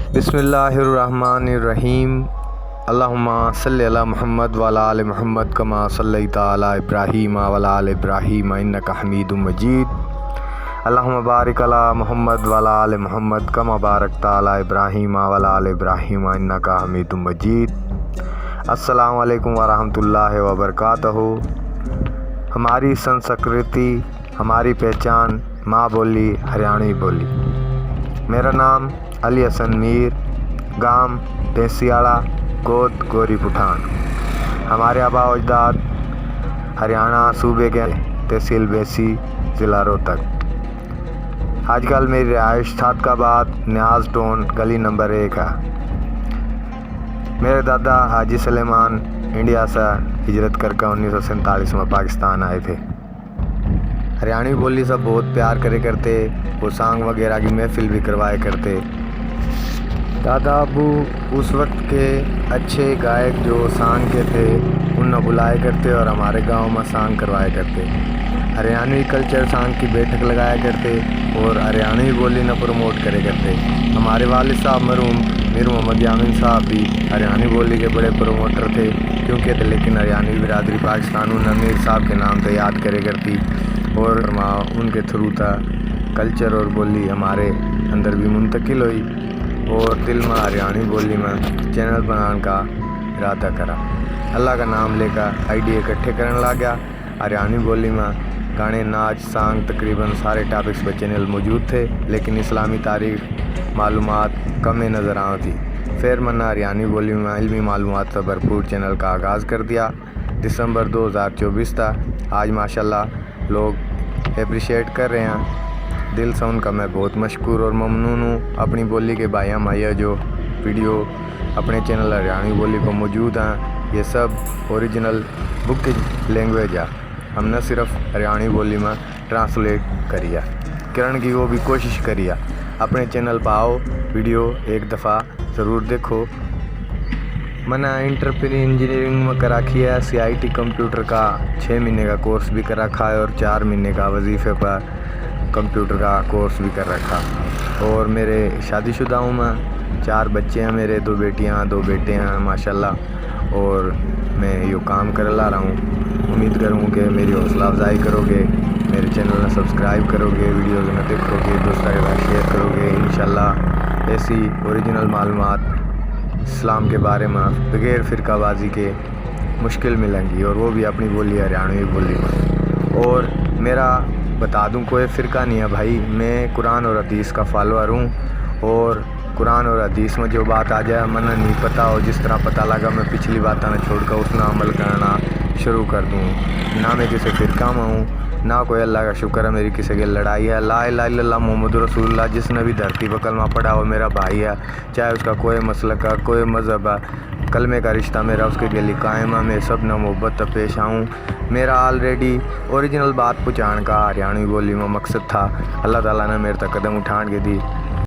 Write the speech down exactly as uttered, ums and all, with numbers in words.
बिस्मिल्लाहिर्रहमानिर्रहीम। अल्लाहुम्मा सल्लि अला मुहम्मद व अला आले मुहम्मद कमा सल्लैता अला इब्राहीम व अला आले इब्राहीम इन्नका हमीदुम मजीद। अल्लाहुम्मा बारिक अला मुहम्मद व अला आले मुहम्मद कमा बारकता अला इब्राहीम व अला आले इब्राहीम इन्नका हमीदुम मजीद। अस्सलाम वालेकुम व रहमतुल्लाहि व बरकातहू। हमारी संस्कृति, हमारी पहचान, माँ बोली, हरियाणवी बोली। मेरा नाम अली हसन मीर, गांव भैंसियाला, गोत गौरी पठान। हमारे आबा अजदाद हरियाणा सूबे के, तहसील भैंसी, ज़िला रोहतक। आजकल मेरी रिहाइश सादकाबाद, न्याज टाउन, गली नंबर एक है। मेरे दादा हाजी सुलेमान इंडिया से हिजरत करके उन्नीस सौ सैंतालीस में पाकिस्तान आए थे। हरियाणवी बोली से बहुत प्यार करे करते, वो सांग वगैरह की महफिल भी करवाए करते। दादा अबू उस वक्त के अच्छे गायक जो सांग के थे, उन्हें बुलाए करते और हमारे गांव में सांग करवाए करते। हरियाणवी कल्चर सांग की बैठक लगाया करते और हरियाणवी बोली न प्रमोट करे करते। हमारे वालिद साहब मरहूम मीर मोहम्मद यामीन साहब भी हरियाणवी बोली के बड़े प्रमोटर थे, क्योंकि, लेकिन हरियाणवी बिरादरी पाकिस्तान उन्हें मीर साहब के नाम से याद करे करती और माँ उनके थ्रू था कल्चर और बोली हमारे अंदर भी मुंतकिल हुई और दिल में हरियाणवी बोली में चैनल बनाने का इरादा करा। अल्लाह का नाम लेकर आइडिया इकट्ठे करने लग गया। हरियाणवी बोली में गाने, नाच, सांग, तकरीबन सारे टॉपिक्स पर चैनल मौजूद थे, लेकिन इस्लामी तारीख मालूमात कम नज़र आती। फिर मैंने हरियाणवी बोली में इल्मी मालूमात से भरपूर चैनल का आगाज़ कर दिया। दिसंबर दो हज़ार चौबीस था। आज माशाल्लाह लोग अप्रिशिएट कर रहे हैं। दिल से उनका मैं बहुत मशकूर और ममनून हूँ। अपनी बोली के भाइयां माइया जो वीडियो अपने चैनल हरियाणवी बोली पर मौजूद हैं, ये सब ओरिजिनल बुक की लैंग्वेज है। हमने सिर्फ हरियाणवी बोली में ट्रांसलेट करी है, करण की वो भी कोशिश करी है। अपने चैनल पर आओ, वीडियो एक दफ़ा ज़रूर देखो। मैंने इंटर प्री इंजीनियरिंग में कर रखी है, सीआईटी कंप्यूटर का छः महीने का कोर्स भी कर रखा है और चार महीने का वजीफे पर कंप्यूटर का कोर्स भी कर रखा। और मेरे शादीशुदा हूँ मैं, चार बच्चे हैं मेरे, दो बेटियाँ, दो बेटे हैं माशाल्लाह। और मैं यो काम कर ला रहा हूँ। उम्मीद करूँ कि मेरी हौसला अफजाई करोगे, मेरे चैनल ने सब्सक्राइब करोगे, वीडियोज़ ने देखोगे, दोस्तों के साथ शेयर करोगे। इंशाल्लाह ऐसी ओरिजिनल मालूमात इस्लाम के बारे में बगैर फ़िरकाबाजी के मुश्किल मिलेंगी, और वो भी अपनी बोली हरियाणवी बोली में। और मेरा बता दूँ, कोई फ़िरका नहीं है भाई, मैं कुरान और हदीस का फॉलोअर हूँ और कुरान और हदीस में जो बात आ जाए, मन्ने नहीं पता, और जिस तरह पता लगा, मैं पिछली बातां ने छोड़कर उसने अमल करना शुरू कर दूँ। ना मैं किसी फ़िरका में हूँ, ना कोई, अल्लाह का शुक्र है, मेरी किसी की लड़ाई है। ला इलाहा इल्लल्लाह मोहम्मद रसूलुल्लाह, जिसने भी धरती पर कलमा पढ़ा, वो मेरा भाई है, चाहे उसका कोई मसलक है, कोई मज़हब है, कलमे का रिश्ता मेरा उसके गैल कायम है। मैं सब ने मोहब्बत तै पेश आऊँ। मेरा ऑलरेडी ओरिजिनल बात पहुँचाने का हरियाणवी बोली में मकसद था। अल्लाह ताला ने मेरे तक कदम उठान के दी।